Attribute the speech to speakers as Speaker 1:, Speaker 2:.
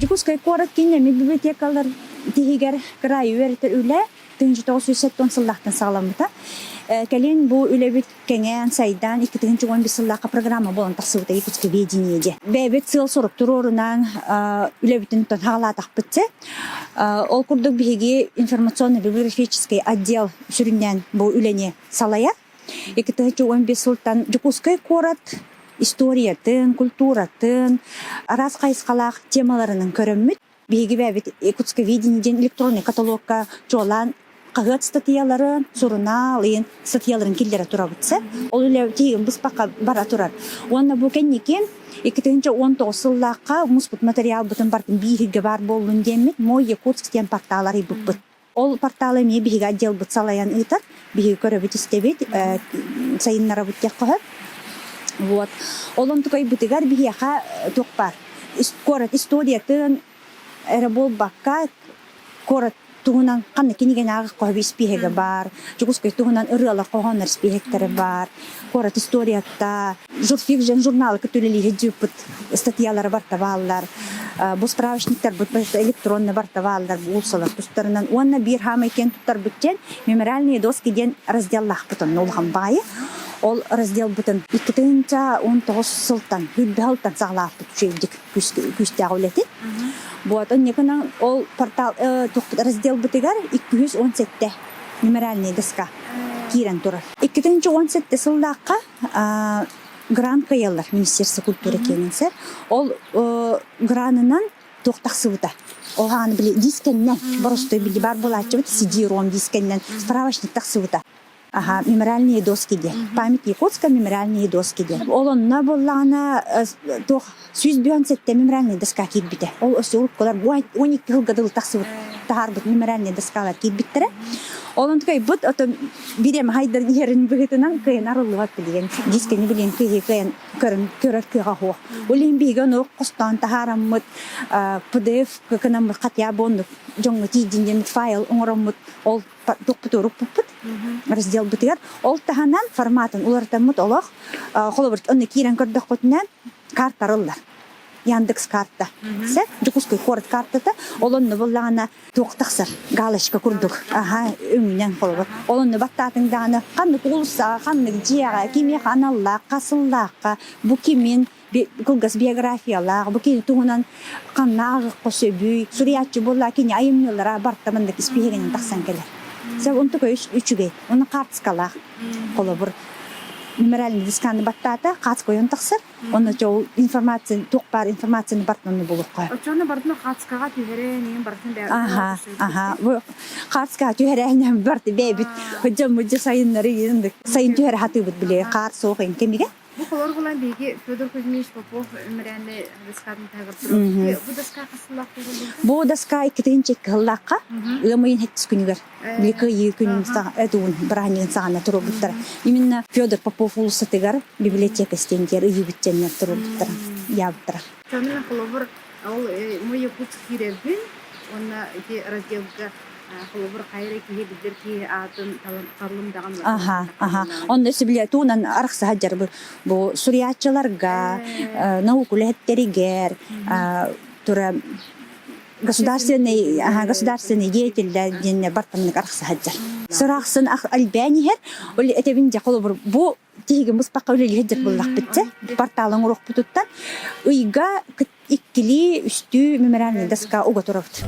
Speaker 1: Дьокуускай куорат киин библиотекалар тиһигэр кыраайы үөрэтэр үлэ 1970 сыллаахтан саҕаламмыта. Кэлин бу үлэбит кэҥээн, сайдан 2015 сыллаахха программа буолан тахсыбыта Якутсковедение диэн. Бэйэбит сыал-сорук туруорунан үлэбитин хаалаатахпыт дьэ. Ол курдук биһиги информационно-библиографический отдел сүрүннээн бу үлэни салайар. 2015 сылтан Дьокуускай куорат историятын, культуратын, араас хайысхалаах темаларынан көрөммүт. Биһиги бэйэбит Якутсковедение диэн электроннай каталогка чуолаан хаһыат статьяларын, сурунаал ыйын статьяларын киллэрэ турабыт сэ. Ол үлэ тиһигин быспакка бара турар. Уонна бу кэнники 2019 сыллаахха муспут материалбытын барытын бииһиргэ баар буоллун диэммит Мой Якутск диэн портал арыйбыппыт. Ол порталы эмиэ биһиги отделбыт салайан ыытар. Биһиги көрөбүт-истэбит, сайыннарабыт диэххэ сөп. Вот. Ол онтукайбытыгар биһиэхэ туох баар? Куорат историятын эрэ буолбакка, куорат туһунан ханна кинигэни ааҕыахха сөбүй испииһэгэ баар, Дьокуускай туһунан ырыалар, хоһооннор испииһэктэрэ баар, куорат историята, журфик дьон журналы кытта үлэлиир дьыыппыт статьялара барыта бааллар, бу справочниктарбыт барыта электронно барыта бааллар уулуссалар тустарынан уонна биир хаамай киэн туттарбыт диэн мемориальные доски диэн разделлаахпыт онно улахан баайы. Ол разделбытын 2019 сылтан, сүүрбэ сылтан саҕалаабыт үчүгэйдик күүстээх үлэтин. Вот, онньукунан ол портал разделбытыгар 217 мемориальная доска киирэн турар. 2017 сыллаахха грант кыайаллар Министерство культуры киэнинсэ. Ол гранынан туох тахсыбыта. Ол хааны били дискэннэн, боростой били бар буолааччыбыт CD-ROM дискэннэн справочник тахсыбыта. Аха, мемориальные доски диэн. Память Якутска мемориальные доски диэн. Ол онно буоллаҕына туох 157 мемориальный доска киирбитэ. Ол өссө уруккулар 12 сылга дылы тахсыбыт таһаарбыт мемориальный доскалар киирбиттэрэ. Ол онтукайбыт ото бирэм хайдан иһэрин быһыытынан кыайан арыллыбат билигин. Дискени билигин кыйы кыайан көрөн көрөр кыаҕа суох. Ол иһин биһиги ону хостоон таһаараммыт PDF кынаммыт хотя бы оннук дьоҥҥо тиийдин диэн файл оҥороммут ол туппут разделбытыгар ол таһынан форматын уларытаммыт олох холобур онно киирэн көрдөххүтүнэ карта арыллар Яндекс карта сэ Дьокуускай куорат картата ол онно буллаҕына туох тахсар галочка курдук аха өҥүнэн холобур ол онно баттаатыҥ даҕаны ханнык уулуссаҕа ханнык дьиэҕэ кимиэхэ аналлаахха сыллаахха бу кимин кылгас биографиялаах, бу кини туһунан ханна ааҕыахха сөбүй, суруйааччы буолла кини айымньылара барыта маннык испииһэгинэн тахсан кэлэр. Сэ онтука үчүгэй. Уну хаартыскалаах. Холобур, мемориальный дисканы баттаата, хаацка ойон тахсар. Онно ол информация, туох баар информацияны барытын онно булуохха.
Speaker 2: Оччону барытын хаацкаҕа түһэрэн, иин барытын бэйэ
Speaker 1: Аха, аха. Бу хаацкаҕа түһэрэн барты бэйэбит дьоммут дьэ сайыннары сайын түһэрэ хатыыбыт биле хаар суох ин кэмигэ.
Speaker 2: Бу холор булан биһиги Федор Кузьмич Попов мөрөөннө доскатын таһыгар турар. Бу доска хас сыллаах туруоруллубута?
Speaker 1: Бу доска иккитинчи сыллаахха ыам ыйын сэттис күнүгэр Кыайыы күнүн тугун бырааһынньыгын саҕана туруорбуттара. Именно Федор Попов уулуссатыгар библиотека стендигэр ыйыыбыт туруорбуттара, ыйаабыттара.
Speaker 2: Чонун холобур ол мой Якутск киирэбин уонна ити разделга холобур хайа киһи билдер киһи аатын талым даҕан
Speaker 1: Аха, аха. Онно сөбүлэ туунан арахсаһа дьарбы бу суруйааччыларга, наука үлэһиттэригэр тура государственный аха государственный деятельлэр диэннэр бартаннык арахсаһа дьар. Сырахсын албээн иһэр, ол этэбин дьэ холобур бу тиһигин быспакка үлэлиһэ дьэр буллахпытча порталын уруохпутуттан ыйга иккилии үстүү мемориальный доска уга турабыт.